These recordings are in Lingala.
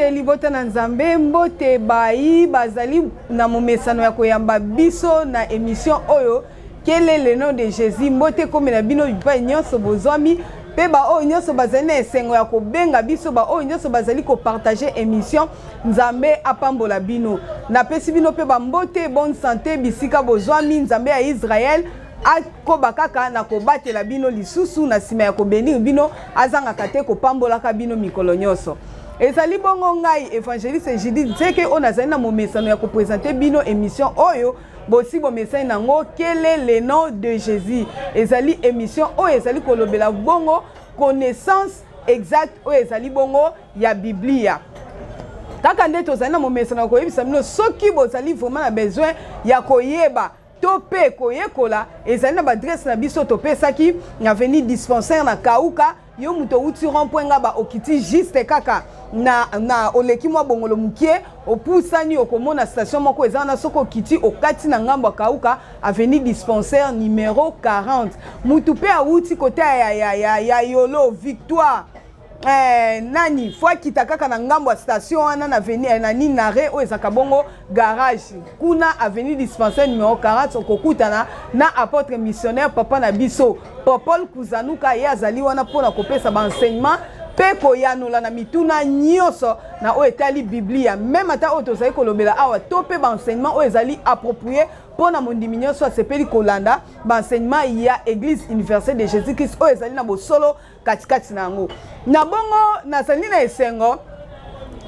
Mbote libota na Nzambe, mbote bayi bazali na momesano ya koyamba biso na emission oyo Quel est le nom de Jésus? Mbote ekomela bino bipai nyonso bozwami mpe baoyo nyonso bazali na esengo ya kobenga biso, baoyo nyonso bazali kopartage emission, Nzambe apambola bino. Napesi bino mpe bambote, bonne sante bisika bozwami. Nzambe ya Israël akoba kaka na kobatela bino lisusu na nsima ya kobenir bino, azangaka te kopambolaka bino mikolo nyonso. Ezali bongo ngai Evangeliste Judith Nzeke oyo nazali na momesano ya kopresente bino emission oyo bosi bomesani nango Quel est le nom de Jésus. Ezali emission oyo ezali kolobela bongo connaissance exacte oyo ezali bongo ya Biblia. Kaka nde tozali na momesano ya koyebisa bino soki bozali vraiment na besoin ya koyeba to mpe koyekola, ezali na baadresse na biso topesaki na avenue Dispensaire na Kauka. Yo moto outi rond point Ngaba, okiti juste kaka na oleki mwa bongolo mokie, opusani okomona station moko eza wana. Soki okiti okati na ngambo ya Kauka, avenue Dispensaire numero 40. Mutu mpe awuti kote ya Yolo Victoire, nani fo akita kaka na ngambo ya station wana na avenue, na nini na re oyo ezalaka bongo garage kuna, avenue Dispensaire numero 40, okokutana na apôtre missionnaire papa na biso Popol Kuzanuka. Ye azali wana mpona kopesa baenseignement mpe koyanola na mituna nyonso na oyo etali Biblia, même ata oyo tozali kolobela awa, to mpe baenseignement oyo ezali approprié mpona mondimi nyonso asepeli kolanda baenseignement ya Église universelle de Jésus Christ oyo ezali na bosolo katikati na yango. Na bongo nazali na esengo,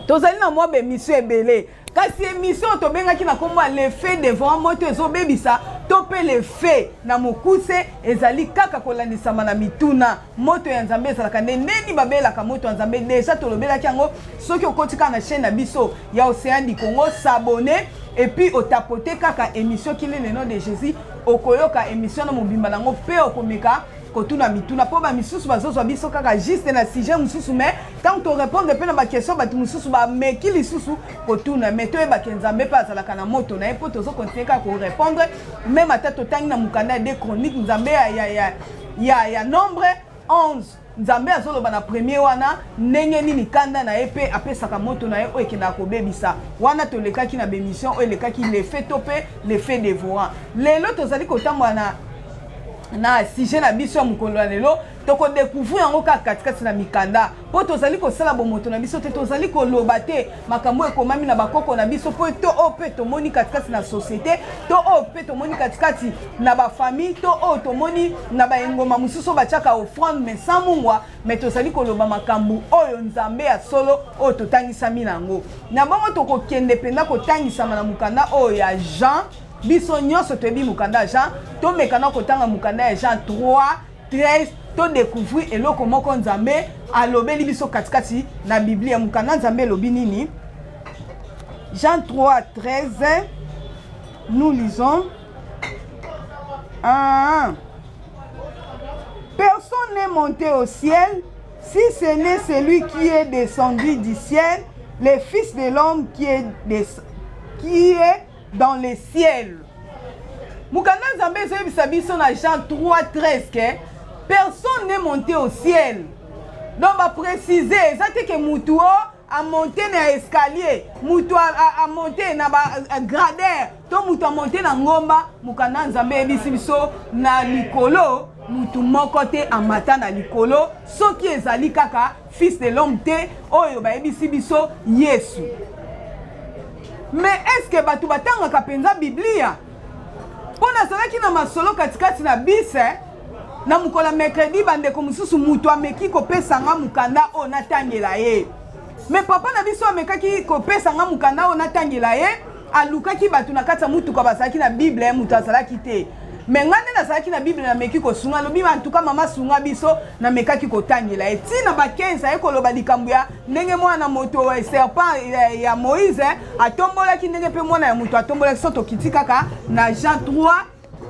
tozali na mwa baémission ebele, kasi émission oyo tobengaki na nkombo ya le feu dévorant, moto ezobebisa, to mpe le feu na mokuse, ezali kaka kolandisama na mituna moto ya Nzambe ezalaka nde ndeni babelaka moto ya Nzambe. Déjà tolobelaki yango. Soki okoti kaka na chaîne na biso ya Océan du Congo, s'abonner et puis otapote kaka émission Quel est le nom de Jésus, okoyoka émission na mobimba nango mpe okomeka kotuna mituna, mpo bamisusu bazozwa biso kaka juste na sujet mosusu, mais ntango torépondre mpe na baquestion, bato mosusu bameki lisusu kotuna. Mais toyebake Nzambe mpe azalaka na moto na ye, mpo tozocontinue kaka korépondre. Même ata totangi na mokanda ya 2 Chronique, Nzambe ya Nombre 11, Nzambe azoloba na premier wana ndenge nini kanda na ye mpe apesaka moto na ye oyo ekendaka kobebisa. Wana tolekaki na bémission oyo elekaki, le feu to mpe le feu dévorant. Lelo tozali kotambola na sujet na biso ya mokolo ya lelo. Tokodécouvrir yango kaka katikati na mikanda, mpo tozali kosala bomoto na biso te, tozali koloba te makambo ekomami na bakoko na biso, mpo to oyo mpe tomoni katikati na société, to oyo mpe tomoni katikati na bafamille, to oyo tomoni na baengoma mosusu oyo batiaka offrande mais sans mungwa. Mais tozali koloba makambo oyo Nzambe ya solo oyo totangisami na yango. Na bongo tokokende mpenza kotangisama na mokanda oyo ya Jean. Biso nyonso toyebi mokanda ya Jean. Tomekana kotanga mokanda ya Jean 3 13, todécouvrir eloko moko Nzambe alobeli biso katikati na Biblia. Mokanda Nzambe elobi nini? Jean 3 13, nous lisons. Ah. Personne n'est monté au ciel si ce n'est celui qui est descendu du ciel, le Fils de l'homme qui est dans le ciel. Mokanda Nzambe ezoyebisa biso na Jean 3 13 ke personne n'est monté au ciel. Donc baprécise, eza te ke mutu o amonte na escalier, mutu amonte na bagradin, to mutu amonte na ngomba. Mokanda Nzambe eyebisi biso na likolo, mutu moko te amata na likolo soki ezali kaka Fils de l'homme te, oyo bayebisi biso Yesu. Mais est ce que bato batangaka mpenza Biblia? Mpo nazalaki na masolo katikati na bise na mokolo ya mercredi, bandeko mosusu, moto ameki kopesa nga mokanda oyo natangela ye. Mais papa na biso amekaki kopesa nga mokanda oyo natangela ye, alukaki bato na kati ya motuka bazalaki na Bible, moto azalaki te, mais ngai nde nazalaki na Bible. Nameki kosunga, alobi antuka mama sunga biso. Namekaki kotangela ye ntina ba 15, aye koloba likambo ya ndenge mwana moto serpent ya Moïse atombolaki, ndenge mpe mwana ya moto atombolaki. So tokiti kaka na Jean 3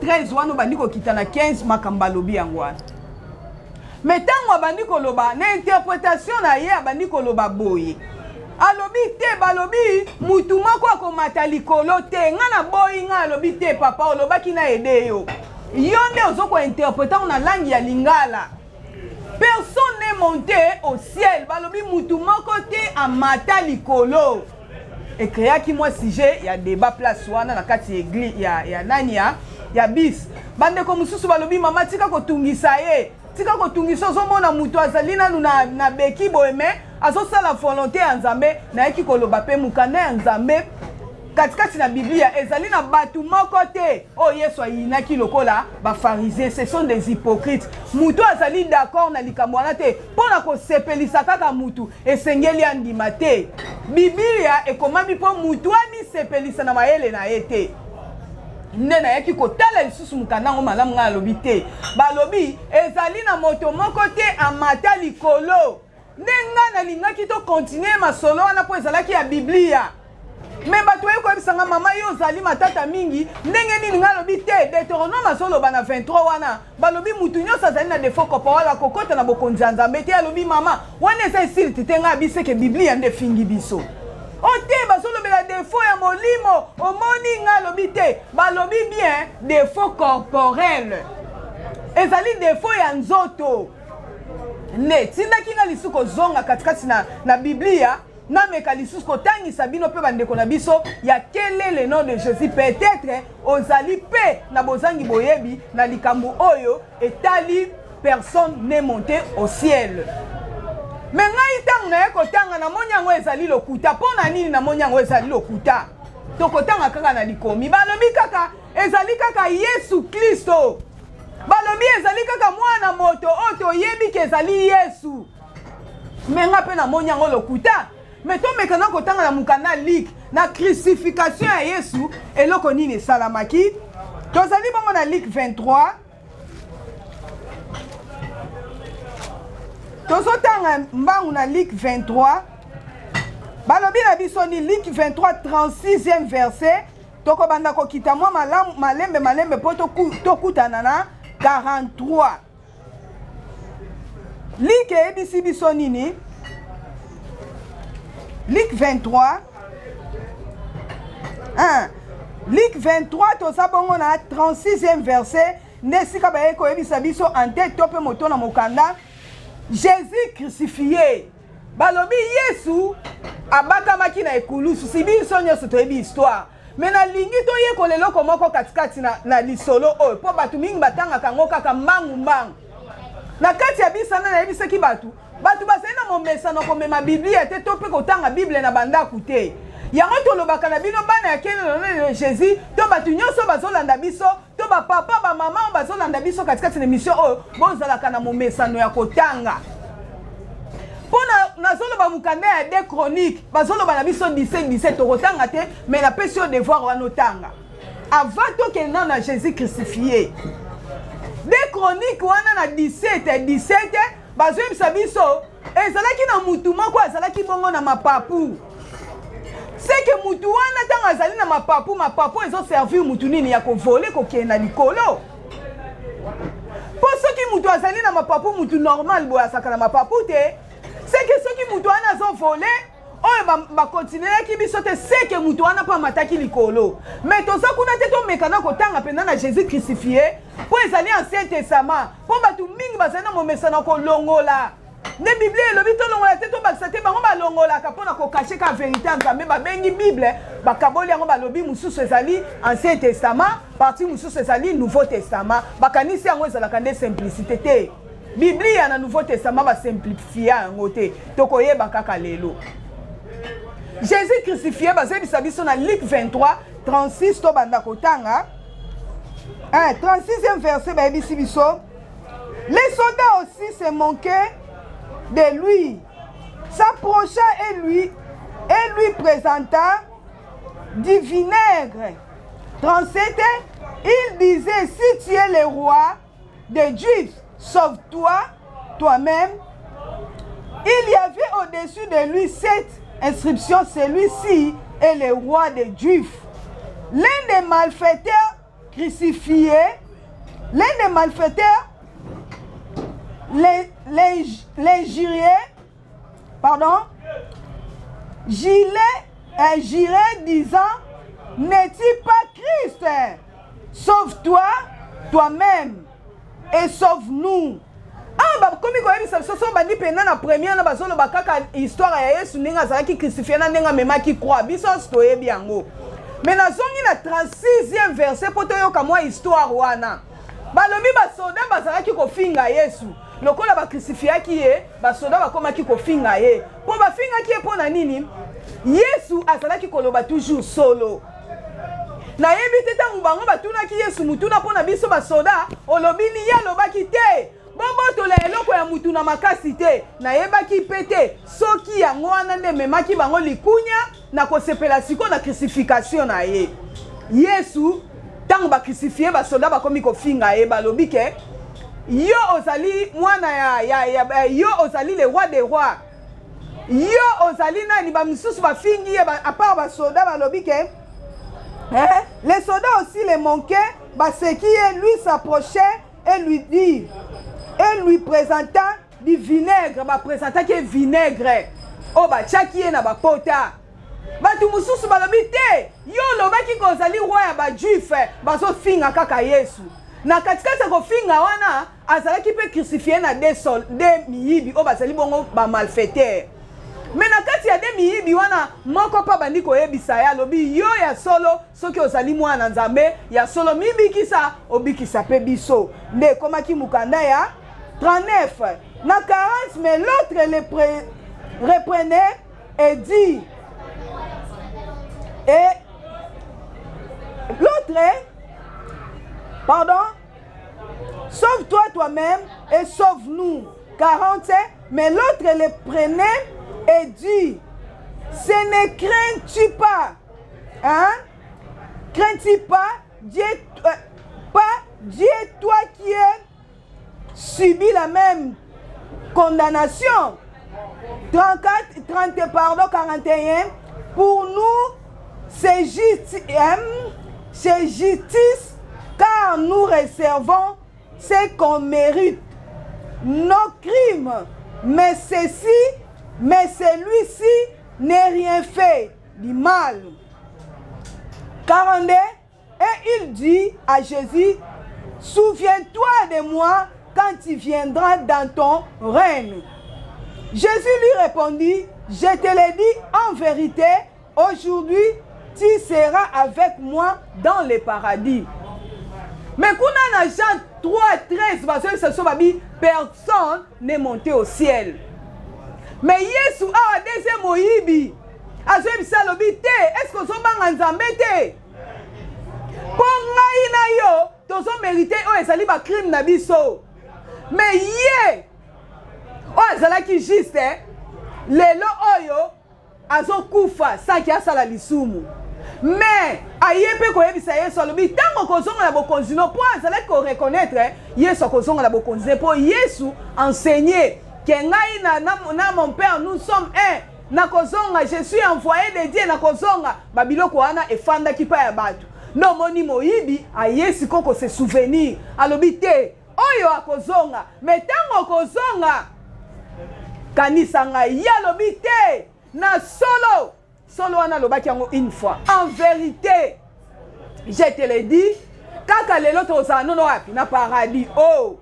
13 wana, obandi kokita na 15, makambo alobi yango wana. Mais ntango abandi koloba na interprétation na ye, abandi koloba boye, alobi te, balobi mutu moko akomata likolo te. Nga na boyi, nga alobi te, papa olobaki na ede yo, yo nde ozo kointerpréter yango na langue ya lingala. Personne n'est monté au ciel. Balobi mutu moko te amata likolo. Ecreaki mwa sujet ya débat place wana na kati ya église ya, ya nani ya, ya bis. Bandeko mosusu balobi mama tika kotungisa ye. Tika kotungisa ozomona mutu azali nanu na, na beki boye mais azosala volonté ya Nzambe. Nayaki koloba pe mokanda ya Nzambe katikati na Biblia ezali na bato moko te oyo Yesu ayinaki lokola ba pharisiens, ce sont des hypocrites. Moto azali d'accord na likambo wana te mpo na kosepelisa kaka motu, esengeli andima te. Biblia ekomami mpo motu amisepelisa na mayele na ye te. Nde nayaki kotala lisusu mokanda yango malamu, ngai nalobi te, balobi ezali na moto moko te amata likolo. Nde ngai nalingaki to continuer masolo wana mpo ezalaki ya Biblia. Me bato baye koyebisa nga, mama yo ozali matata mingi ndenge nini? Ngai alobi te, Deuteronome azoloba na 23 wana, balobi mutu nyonso azali na defaut corporel akokota na bokonzi ya Nzambe te. Alobi mama wana eza insulte te, ngai abiseke Biblia nde efingi biso. O te, bazolobela defaut ya molimo, omoni? Ngai alobi te, balobi bien defaut corporel ezali defaut ya nzoto. Nde etindaki ngai lisusu kozonga katikati na, na Biblia, nameka lisusu kotangisa bino mpe bandeko na biso ya Quel est le nom de Jésus. Peut-être ozali mpe na bozangi boyebi na likambo oyo etali personne n'est monté au ciel. Me ngai ntango naye kotanga namoni yango ezali lokuta. Mpo na nini namoni yango ezali lokuta? Tokotanga kaka na likomi, balobi kaka ezali kaka Yesu Klisto, balobi ezali kaka mwana moto oyo toyebi ke ezali Yesu. Me nga mpe namoni yango lokuta. Me tomeka na kotanga na mokanda Luc na crucifixion ya Yesu, eloko nini esalamaki. Tozali bongo na Luc 23, tozotanga mbangu na Luc 23, balobi na biso ni Luc 23 36e verset. Tokobanda kokita mwa malamu malembe malembe mpo tokutana na 43. Luc eyebisi biso nini? Luc 23 1 Luc 23, toza bongo na 36e verset, nde esika baye koyebisa biso en tete to mpe moto na mokanda Jésus crucifié. Balobi Yesu abakamaki na ekulusu. Si biso nyonso toyebi histoire, me nalingi toyekola eloko moko katikati na, na lisolo oyo, mpo bato mingi batangaka yango kaka mbangu mbangu. Na kati ya bisana nayebisaki bato, bato bazali na momesano komema Biblia te to mpe kotanga Bible na bandako te. Yango tolobaka na bino bana ya Kelelo Jesus to bato nyonso bazolanda biso to bapapa bamama oyo bazolanda biso katikati na emission oyo, bozalaka na momesano ya kotanga. Mpo nazoloba mokanda ya de chronique, bazoloba na biso 17 17, tokotanga te, mais napesi yo devoir wana otanga avant tokende nano na Jésus crucifié. De chronique wana na 17 17 bazoyebisa biso ezalaki na mutu moko azalaki bongo na mapapu. Seke mutu wana ntango azali na mapapu, mapapu ezoservir mutu nini? Ya kovole, kokende na likolo. Mpo soki mutu azali na mapapu, mutu normal boye azalaka na mapapu te. Seke soki mutu wana azovole, oyo bakontinuelaki biso te, seke mutu wana mpo amataki likolo. Me toza kuna te, tomeka na kotanga mpenza na Jésus crucifié, mpo ezali Ancien Testament, mpo bato mingi bazali na momesano kolongola. Nde Biblia elobi tolongola te, tobakisa te. Bango balongolaka mpo na kokashe ka verité ya Nzambe. Babengi Bible, bakaboli yango, balobi mosusu ezali Ancien Testament, partie mosusu ezali Nouveau Testament. Bakanisi yango ezalaka nde simplicité te. Biblia na Nouveau Testament basimplifia yango te, tokoyeba kaka lelo. Jésus crucifié, bazoyebisa biso na Luc 23 36, tobanda kotanga 36e verset, bayebisi biso: les soldats aussi se moquaient de lui, s'approcha et lui présenta du vinaigre. 37, il disait: si tu es le roi des Juifs, sauve-toi toi-même. Il y avait au-dessus de lui cette inscription: celui-ci est le roi des Juifs. L'un des malfaiteurs crucifiés, l'un des malfaiteurs l'injuriait, pardon, gilet, injuriait, disant: n'es-tu pas Christ? Sauve-toi toi-même et sauve-nous. Awa bakomi koyebisa biso, so bandi mpenza na première na bazoloba kaka histoire ya Yesu, ndenge azalaki crucifié na ndenge amemaki croix. Biso nyonso toyebi yango. Mais nazongi na 36e verset mpo toyoka mwa histoire wana. Balobi basoda bazalaki kofinga Yesu. Lokola bacrucifiaki ye, basoda bakomaki kofinga ye. Mpo bafingaki ye mpo na nini? Yesu azalaki koloba toujours solo. Nayebi te, ntango bango batunaki Yesu mutuna mpo na biso basoda, olobi nini? Ye alobaki te, bobotola eloko ya mutu na makasi te. Nayebaki mpe te soki yango wana nde ememaki bango likunya na kosepela sikoyo na crucifixion na ye. Yesu, ntango bacrucifie, basoda bakomi kofinga ye. Balobi ke yo ozali mwana ya yo ozali le roi des rois, yo ozali nani? Bamisusu bafingi ye ba, à part basoda, balobi ke eh, les soldats aussi les moquaient, baseki ye. Lui s'approchait et lui dit et lui présenta du vinaigre. Baprésentaki ye vinaigre oyo batiaki ye na bapota. Bato mosusu balobi te, yo olobaki kozali roi ya bajuif. Bazofinga kaka Yesu. Na katikati ya kofinga wana, azalaki mpe crucifié na de miyibi oyo bazali bongo bamalfaiteur. Mais na kati ya de miyibi wana, moko mpe abandi koyebisa ye, alobi: yo ya solo, soki ozali mwana Nzambe ya solo, mibikisa, obikisa mpe biso. Nde ekomaki mokanda ya 39 na 40. Mais l'autre le reprenait et dit, et l'autre, pardon, sauve-toi toi-même et sauve-nous. 40. Mais l'autre le prenait et dit: ce ne crains-tu pas, hein, crains-tu pas Dieu, pas Dieu, toi qui es subi la même condamnation? 34, 30, pardon, 41. Pour nous, c'est juste, c'est justice, car nous recevons ce qu'on mérite, nos crimes. Mais celui-ci n'a rien fait du mal. 42. Et il dit à Jésus: souviens-toi de moi quand tu viendras dans ton règne. Jésus lui répondit: je te l'ai dit en vérité, aujourd'hui, tu seras avec moi dans le paradis. Mais kuna na Jean 3, 13, bazoyebisa biso, babi personne n'est monté au ciel. Mais Yesu awa, deuxième moyibi azoyebisa, alobi te, est ce que ozobanga Nzambe te? Mpo ngai na yo tozomérite oyo ezali bacrime na biso. Mais ye oyo azalaki juste, lelo oyo azokufa saki asala lisumu. Mais aye mpe koyebisa Yesu, alobi ntango kozonga na bokonzi no, mpo azalaki koreconnaître Yesu akozonga na bokonzi ne, mpo Yesu enseigné ke ngai na mon père, nous sommes un, nakozonga, je suis envoyé de Dieu, nakozonga. Babiloko wana efandaki mpa ya bato. Nde omoni moyibi aye sikoyo kose souvenir, alobi te, oyo akozonga, mais ntango okozonga, kanisa ngai. Ye alobi te, na solo solo wana alobaki yango une fois: en vérité, je te le dis, kaka lelo tozala nono wapi? Na paradis. Oh,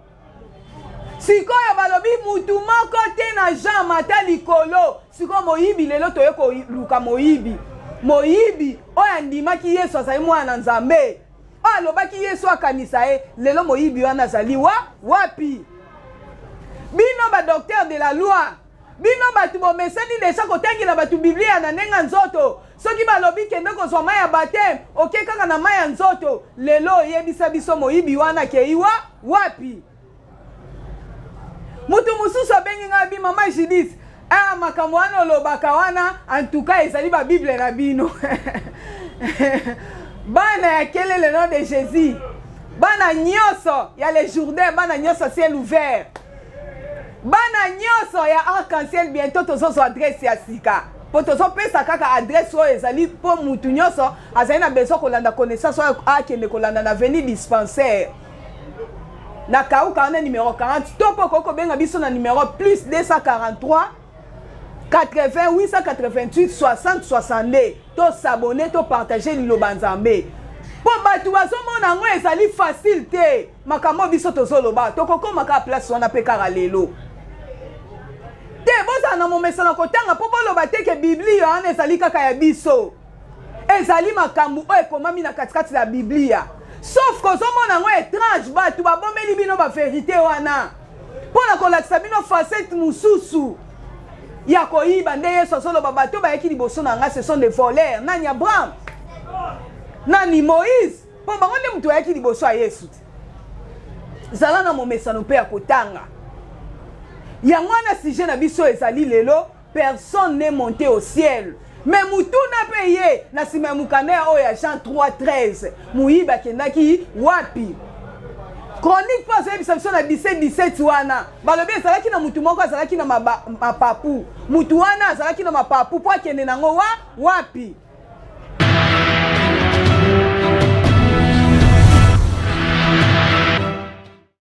sikoyo balobi mutu moko te na Jean mata likolo. Sikoyo moyibi, lelo toye koluka moyibi, moyibi oyo andimaki Yesu azali mwana na Nzambe, oyo alobaki Yesu akanisa ye. Lelo moyibi wana azali wa wapi? Bino badocteur de la loi, bino bato bomesani déjà kotangela bato Biblia na ndenge ya nzoto, soki balobi kende kozwa mai ya baptême, oke kaka na mai ya nzoto. Lelo oyebisa biso moyibi wana akei wa wapi? Mutu mosusu abengi ngai bi: mama Judith, ah, makambo wana olobaka wana, antuka ezali babible na bino. Bana ya Quel est le nom de Jésus, bana nyonso ya Le Jourdain, bana nyonso ciel ouvert, bana nyonso ya Arc-en-Ciel, bientôt tozozwa adresse ya sika, mpo tozopesa kaka adresse oyo ezali mpo mutu nyonso azali na besoin kolanda connaissance oyo akende kolanda na avenue Dispensaire, na Kauka wana, numéro 40, to mpo okoki kobenga biso na numéro plus 243 80 888 60 62. Tosabonner, topartage liloba Nzambe. Mpo bato bazomona yango ezali facile te. Makambo biso tozoloba, tokokoma kaka place wana mpe kaka lelo te. Bozala na momesano kotanga mpo boloba te ke Biblia wana ezali kaka ya biso. Ezali makambo oyo ekomami na katikati ya Biblia, sauf kozomona yango étrange. Bato babombeli bino baverité wana mpo na kolakisa bino facette mosusu ya koyiba. Nde Yesu azoloba: bato bayaki liboso na nga, ce sont des voleurs. Nani? Abraham? Nani? Moïse? Mpo bango nde moto ayaki liboso ya Yesu te. Zala na momesano mpe ya kotanga. Yango wana sujet na biso ezali lelo: personne n'est monté au ciel. Mais mutuna mpe ye na nsima ya mokanda ya oyo ya Jean 3 13, moyibi akendaki wapi? Chronique mpo azoyebisa biso na 17 17 wana, balobi ezalaki na mutu moko azalaki na mapapu. Mutu wana azalaki na mapapu mpo akende nango wa wapi?